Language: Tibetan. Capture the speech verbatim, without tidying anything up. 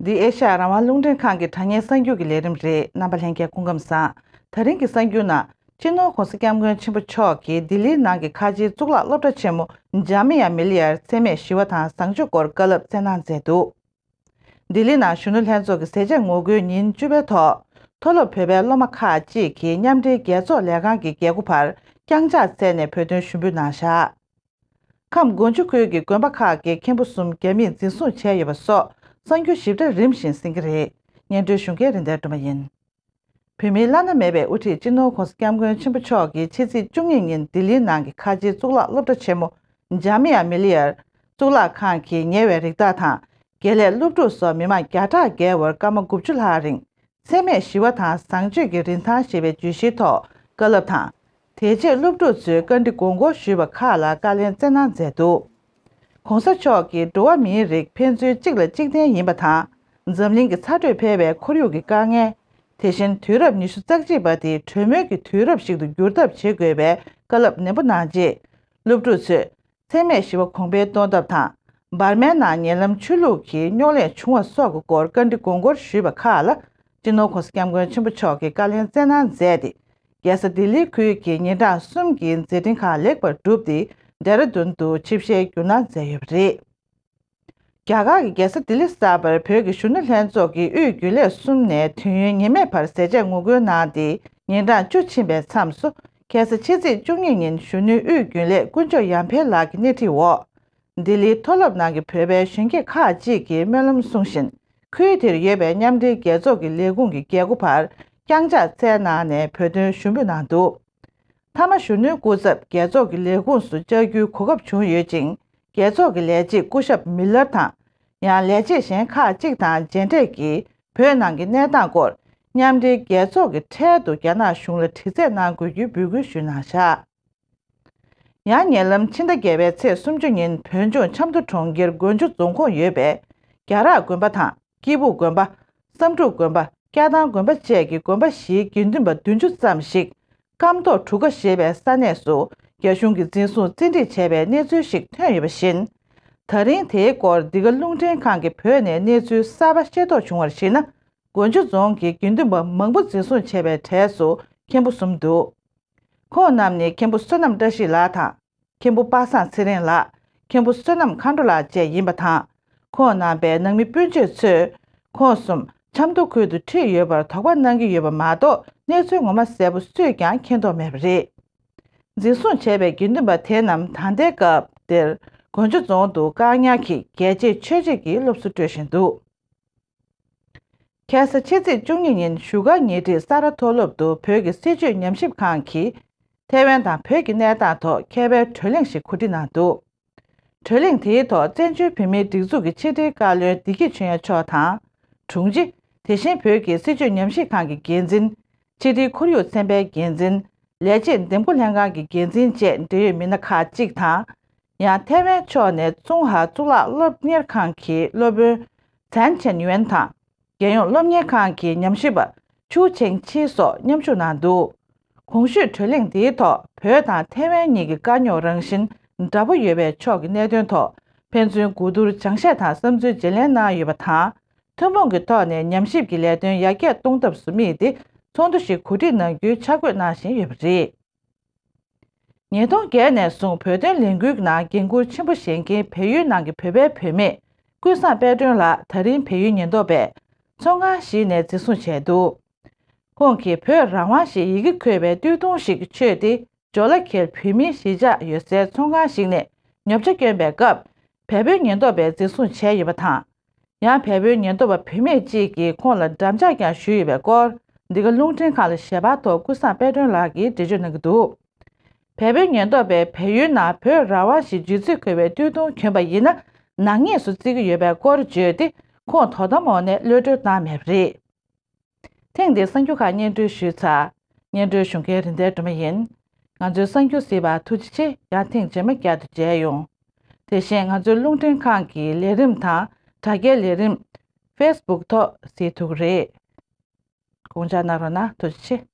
འདི་ཨེ་ཤ་ཡ་རང་དབང་རླུང་འཕྲིན་ཁང་གི་དྲ་བརྙན་གསར་འགྱུར་གྱི་ལས་རིམ་རེད། རྣམ་པ་ལྷན་རྒྱས་སྐུ་ཁམས་བཟང་། ད་རིང་གི་གསར་འགྱུར་ནང་། སྤྱི་ནོར་༸གོང་ས་༸སྐྱབས་མགོན་ཆེན་པོ་མཆོག་གིས་ལྡི་ལིའི་ནང་གི་ཁ་ཆེའི་གཙུག་ལག་སློབ་གྲྭ་ཆེན་མོ་ཇཱ་མི་ཡ་མི་ལི་ཡར་འཚེ་མེད་ཞི་བ་དང་བཟང་སྤྱོད་སྐོར་བཀའ་སློབ་སྩལ་གནང་མཛད་འདུག་ལྡི་ལི་ནང་གཞོན་ནུ་ལྷན་ཚོགས་ཀྱི་ཟས་བཅད་ངོ་རྒོལ་ཉིན་བཅུ་པའི་ཐོག་མཐོ་སློབ་བོད་པའི་སློབ་མ་ཁག་ཅིག་གིས་མཉམ་འབྲེལ་རྒྱལ་ཚོགས་ལས་ཁང་གི་རྒྱལ་སྒོ་བར་རྐྱང་ཕྱག་འཚལ་ནས་བོད་དོན་ཞུ་འབོད་གནང་བཞག་ཁམས་དགོན་ཆུ་ཁུལ་གྱི་དགོན་པ་ཁག་གི་མཁན་པོ་གསུམ་རྒྱ་མིས་འཛིན་བཟུང་བྱས་ཡོད་པ་སོགས་གསར་འགྱུར་ཞིབ་ཕྲ་རིམ་བཞིན་གསན་གྱི་རེད། སྙན་སྒྲོན་ཞུ་མཁན་རིན་ལྡན་སྒྲོལ་མ་ཡིན། བོད་མིའི་བླ་ན་མེད་པའི་དབུ་ཁྲིད་སྤྱི་ནོར་༸གོང་ས་༸སྐྱབས་མགོན་ཆེན་པོ་མཆོག་གིས་ཕྱི་ཚེས་བཅུ་གཉིས་ཉིན་ལྡི་ལིའི་ནང་གི་ཁ་ཆེའི་གཙུག་ལག་སློབ་གྲྭ་ཆེན་མོ་ཇཱ་མི་ཡ་མི་ལི་ཡར་གཙུག་ལག་ཁང་གི་ཉེ་བའི་རིགས་བདག་དང་། དགེ་ལས་སློབ་ཕྲུག་སོགས་མི་མང་བརྒྱ་ཕྲག་བརྒལ་བར་སྐར་མ་དགུ་བཅུ་ལྷག་རིང་། འཚེ་མེད་ཞི་བ་དང་བཟང་སྤྱོད་ཀྱི་རིན་ཐང་ཞེས་པའི་བརྗོད་གཞིའི་ཐོག་བཀའ་སློབ་དང་། དེ་རྗེས་སློབ་ཕྲུག་ཚོས་བཀའ་འདྲི་དགོངས་སྐོར་ཞུས་པ་ཁག་ལ་བཀའ་ལན་སྩལ་གནང་མཛད་འདུག ྋགོང་ས་མཆོག་གིས་འགྲོ་བ་མིའི་རིགས་ཕན་ཚུན་གཅིག་ལ་གཅིག་བརྟེན་ཡིན་པ་དང་། འཛམ་གླིང་གི་ཚ་དྲོད་འཕེལ་བའི་ཁོར་ཡུག་གི་དཀའ་ངལ། དེ་བཞིན་དུས་རབས་ཉི་ཤུ་རྩ་གཅིག་པ་དེ་གྲོས་མོལ་གྱི་དུས་རབས་ཤིག་ཏུ་འགྱུར་ཐབས་བྱེད་དགོས་པའི་བཀའ་སློབ་ནན་པོ་གནང་རྗེས། སློབ་ཕྲུག་ཚོས། འཚེ་མེད་ཞི་བ་གོང་འཕེལ་གཏོང་ཐབས་དང་། འབར་མའི་ནང་ཉེ་ལམ་ཆོས་ལུགས་ཀྱི་རྙོག་གླེང་བྱུང་བ་སོགས་ཀྱི་སྐོར་བཀའ་འདྲི་དགོངས་སྐོར་ཞུས་པ་ཁག་ལ། སྤྱི་ནོར་༸གོང་ས་༸སྐྱབས་མགོན་ཆེན་པོ་མཆོག་གིས་བཀའ་ལན་སྩལ་གནང་མཛད་དེ། རྒྱལ་ས་ལྡི་ལིའི་ཁུལ་གྱི་ཉིན་གྲངས་གསུམ་གྱི་མཛད་འཕྲིན་ཁག་ལེགས་པར་གྲུབ་སྟེ། ལྡེ་ར་ལྡུན་དུ་ཆིབས་ཞལ་བསྒྱུར་གནང་མཛད་ཡོད་པ་རེད། རྒྱ་གར་གྱི་རྒྱལ་ས་ལྡི་ལི་གསར་པར་བོད་ཀྱི་གཞོན་ནུ་ལྷན་ཚོགས་ཀྱི་དབུས་རྒྱུན་ལས་གསུམ་ནས་དུས་ཡུན་ངེས་མེད་བར་ཟས་བཅད་ངོ་རྒོལ་གནང་སྟེ། ཉིན་གྲངས་བཅུ་ཕྱིན་པའི་མཚམས་སུ། ཁ་སང་ཕྱི་ཚེས་བཅུ་གཉིས་ཉིན་གཞོན་ནུའི་དབུས་རྒྱུན་ལས་དཀོན་མཆོག་ཡར་འཕེལ་ལགས་ཀྱི་སྣེ་ཁྲིད་འོག་ལྡི་ལིའི་མཐོ་སློབ་ནང་གི་བོད་པའི་གཞོན་སྐྱེས་ཁག་ཅིག་གིས་སྨོན་ལམ་གསུངས་བཞིན། ཁུལ་དེར་ཡོད་པའི་མཉམ་འབྲེལ་རྒྱལ་ཚོགས་ཀྱི་ལས་ཁུངས་ཀྱི་རྒྱལ་སྒོ་བར་རྐྱང་ཕྱག་འཚལ་གནང་ནས་བོད་དོན་ཞུ་འབོད་གནང་འདུག་མཐའ་མ་གཞོན་ནུའི་སྐུ་ཚབ་རྒྱལ་ཚོགས་ཀྱི་ལས་ཁུངས་སུ་བཅར་རྒྱུའི་གོ་སྐབས་བྱུང་ཡོད་ཅིང་། རྒྱལ་ཚོགས་ཀྱི་ལས་བྱེད་སྐུ་ཞབས་མི་ལར་དང་། ཡང་ལས་བྱེད་གཞན་ཁག་ཅིག་དང་མཇལ་འཕྲད་ཀྱིས། བོད་ནང་གི་གནས་སྟངས་སྐོར། མཉམ་འབྲེལ་རྒྱལ་ཚོགས་ཀྱི་འཕྲལ་དུ་རྒྱ་ནག་གཞུང་ལ་དྲི་རྩད་གནང་དགོས་རྒྱུའི་འབོད་སྐུལ་ཞུས་གནང་བཞག་ཡང་ཉེ་ལམ་ཕྱི་ཟླ་བརྒྱད་པའི་ཚེས་སུམ་ཅུ་ཉིན་བོད་ལྗོངས་ཆབ་མདོ་གྲོང་ཁྱེར་དགོན་ཆུ་རྫོང་ཁོངས་ཡོད་པའི་རྒྱ་རག་དགོན་པ་དང་། སྐྱིད་སྦུག་དགོན་པ། བསམ་འགྲུབ་དགོན་པ། སྐྱ་ཐང་དགོན་པ་བཅས་ཀྱི་དགོན་པ་བཞིའི་དགེ་འདུན་པ་བདུན་ཅུ་ཙམ་ཞིག་སྐམ་ཐོག་གྲུ་ཁ་ཞེས་པའི་ས་གནས་སུ་རྒྱ་གཞུང་གིས་འཛིན་བཟུང་བཙན་ཁྲིད་བྱས་པའི་གནས་ཚུལ་ཞིག་ཐོན་ཡོད་པ་བཞིན། ད་རིང་དེའི་སྐོར་འདི་ག་རླུང་འཕྲིན་ཁང་གིས་བོད་ནས་གནས་ཚུལ་གསར་པ་ཤེས་རྟོགས་བྱུང་བར་གཞིགས་ན། དགོན་ཆུ་རྫོང་གི་དགེ་འདུན་པ་མང་པོ་འཛིན་བཟུང་བྱས་པའི་གྲས་སུ་མཁན་པོ་གསུམ་འདུག་ཁོང་རྣམས་ནི་མཁན་པོ་བསོད་ནམས་བཀྲ་ཤིས་ལགས་དང་། མཁན་པོ་པ་སངས་ཚེ་རིང་ལགས། མཁན་པོ་བསོད་ནམས་མཁའ་འགྲོ་ལགས་བཅས་ཡིན་པ་དང་། ཁོང་རྣམ་པའི་ནང་མི་སྤུན་མཆེད་ཚོས། ཁོང་གསུམ་ཆབ་མདོ་ཁུལ་དུ་ཁྲིད་ཡོད་པར་དོགས་པ་གནང་གི་ཡོད་པ་མ་གཏོགས། གནས་ཚུལ་ངོ་མ་གསལ་པོ་སུས་ཀྱང་མཁྱེན་རྟོགས་མེད་པ་རེད། འཛིན་བཟུང་བྱས་པའི་དགེ་འདུན་པ་དེ་རྣམས་ད་ལྟའི་སྐབས་འདིར། དགོན་ཆུ་རྫོང་དུ་བཀག་ཉར་གྱིས་རྒྱལ་གཅེས་ཆོས་གཅེས་ཀྱི་སློབ་གསོ་སྤྲོད་བཞིན་འདུག་ཁ་སང་ཕྱི་ཚེས་བཅུ་གཉིས་ཉིན་བཞུགས་སྒར་ཉེ་འཁྲིས་ས་རཱ་མཐོ་སློབ་ཏུ་བོད་ཀྱི་སྲིད་བྱུས་ཉམས་ཞིབ་ཁང་གིས། ཐའེ་ཝན་དང་བོད་ཀྱི་གནས་སྟངས་ཐོག་མཁས་པའི་གྲོས་གླེང་ཞིག་གོ་སྒྲིག་གནང་འདུག་གྲོས་གླེང་དེའི་ཐོག་བཙན་བྱོལ་བོད་མིའི་སྒྲིག་འཛུགས་ཀྱི་ཕྱི་དྲིལ་བཀའ་བློན་བདེ་སྐྱིད་ཆོས་དབྱངས་མཆོག་དང་། དྲུང་ཆེ། དེ་བཞིན་བོད་ཀྱི་སྲིད་བྱུས་ཉམས་ཞིབ་ཁང་གི་འགན་འཛིན། ཕྱི་དྲིལ་ཁོར་ཡུག་ཚན་པའི་འགན་འཛིན། ལས་བྱེད་འདེམས་བསྐོ་ལྷན་ཁང་གི་འགན་འཛིན་བཅས་འབྲེལ་ཡོད་མི་སྣ་ཁག་ཅིག་དང་། ཡང་ཐའེ་ཝན་ཕྱོགས་ནས་ཙུང་ཧྭ་གཙུག་ལག་སློབ་གཉེར་ཁང་གི་སློབ་དཔོན་ཚན་ཆན་ཡུན་དང་། རྒྱལ་ཡོངས་སློབ་གཉེར་ཁང་གི་ཉམས་ཞིབ་པ་ཆུའུ་ཆེང་ཆི་སོགས་མཉམ་ཞུགས་གནང་འདུག་གོང་ཞུས་གྲོས་གླེང་འདིའི་ཐོག་བོད་དང་ཐའེ་ཝན་གཉིས་ཀྱི་དཀའ་རྙོག་རང་བཞིན་འདྲ་པོ་ཡོད་པའི་ཕྱོགས་ཀྱི་གནད་དོན་ཐོག་ཕན་ཚུན་གོ་བསྡུར་སྦྱང་བཤད་དང་བསམ་ཚུལ་བརྗེ་ལེན་གནང་ཡོད་པ་དང་། ཐུན་མོང་གི་ཐོག་ནས་ཉམས་ཞིབ་ཀྱི་ལས་དོན་ཡར་རྒྱས་གཏོང་ཐབས་སུ་དམིགས་ཏེ་ཚོགས་འདུ་ཞིག་གོ་སྒྲིག་གནང་རྒྱུའི་འཆར་འགོད་གནང་བཞིན་ཡོད་པ་རེད། ཉིས་སྟོང་བརྒྱད་ནས་བཟུང་བོད་དོན་ལས་འགུལ་གྱི་ནང་འགན་འཁུར་ཆེན་པོ་བཞེས་མཁན་བལ་ཡུལ་ནང་གི་བོད་པའི་བུད་མེད་ཀུན་བཟང་དཔལ་སྒྲོན་ལགས་ད་རིང་བལ་ཡུལ་ཉེན་རྟོག་པས་ཚོང་ཁང་ཞིག་ནས་འཛིན་བཟུང་བྱས་འདུག་ཁོང་གིས་བོད་རང་དབང་ཞེས་ཡི་གེ་འཁོད་པའི་སྟོད་ཐུང་ཞིག་མཆོད་དེ། ཇོ་ལ་ཁེལ་བོད་མིའི་གཞིས་ཆགས་ཡོད་སའི་ཚོང་ཁང་ཞིག་ནས་ཉོ་ཆ་བསྐྱོན་པའི་སྐབས། བལ་པོའི་ཉེན་རྟོག་པས་འཛིན་བཟུང་བྱས་ཡོད་པ་དང་། ཡང་བལ་པོའི་ཉེན་རྟོག་པ་བུད་མེད་ཅིག་གིས་ཁོང་ལ་འགྲམ་ལྕག་ཀྱང་གཞུས་ཡོད་པའི་སྐོར། འདི་ག་རླུང་འཕྲིན་ཁང་ལ་ཞལ་པར་ཐོག་ཀུན་བཟང་དཔལ་སྒྲོན་ལགས་ཀྱིས་འགྲེལ་བརྗོད་གནང་གི་འདུག་བལ་པོའི་ཉེན་རྟོག་པས་བལ་ཡུལ་ནང་བོད་རང་དབང་ཞེས་བརྗོད་ཚིག་འཁོད་པའི་སྟོད་ཐུང་གྱོན་པ་ཡིན་ན། ནག་ཉེས་སུ་བརྩི་གི་ཡོད་པའི་སྐོར་བརྗོད་དེ། ཁོང་དོ་དམ་འོག་ནས་གློད་གྲོལ་བཏང་མེད་པ་རེད། ཐེངས་འདིའི་གསར་འགྱུར་ཁག་སྙན་སྒྲོན་ཞུས་ཚར། སྙན་སྒྲོན་ཞུ་མཁན་རིན་ལྡན་སྒྲོལ་མ་ཡིན། ང་ཚོའི་གསར་འགྱུར་གཟིགས་པར་ཐུགས་རྗེ་ཆེ། ཡང་ཐེངས་རྗེས་མ་བསྐྱར་དུ་མཇལ་ཡོང་། དེ་བཞིན་ང་ཚོའི་རླུང་འཕྲིན་ཁང་གི་ལས་རིམ་དང་དྲ་རྒྱའི་ལས་རིམ་Facebook་ཐོག་གཟིགས་ཐུབ་ཀྱི་རེད། དགོངས་འཇགས་གནང་རོགས་གནང་། ཐུགས་རྗེ་ཆེ།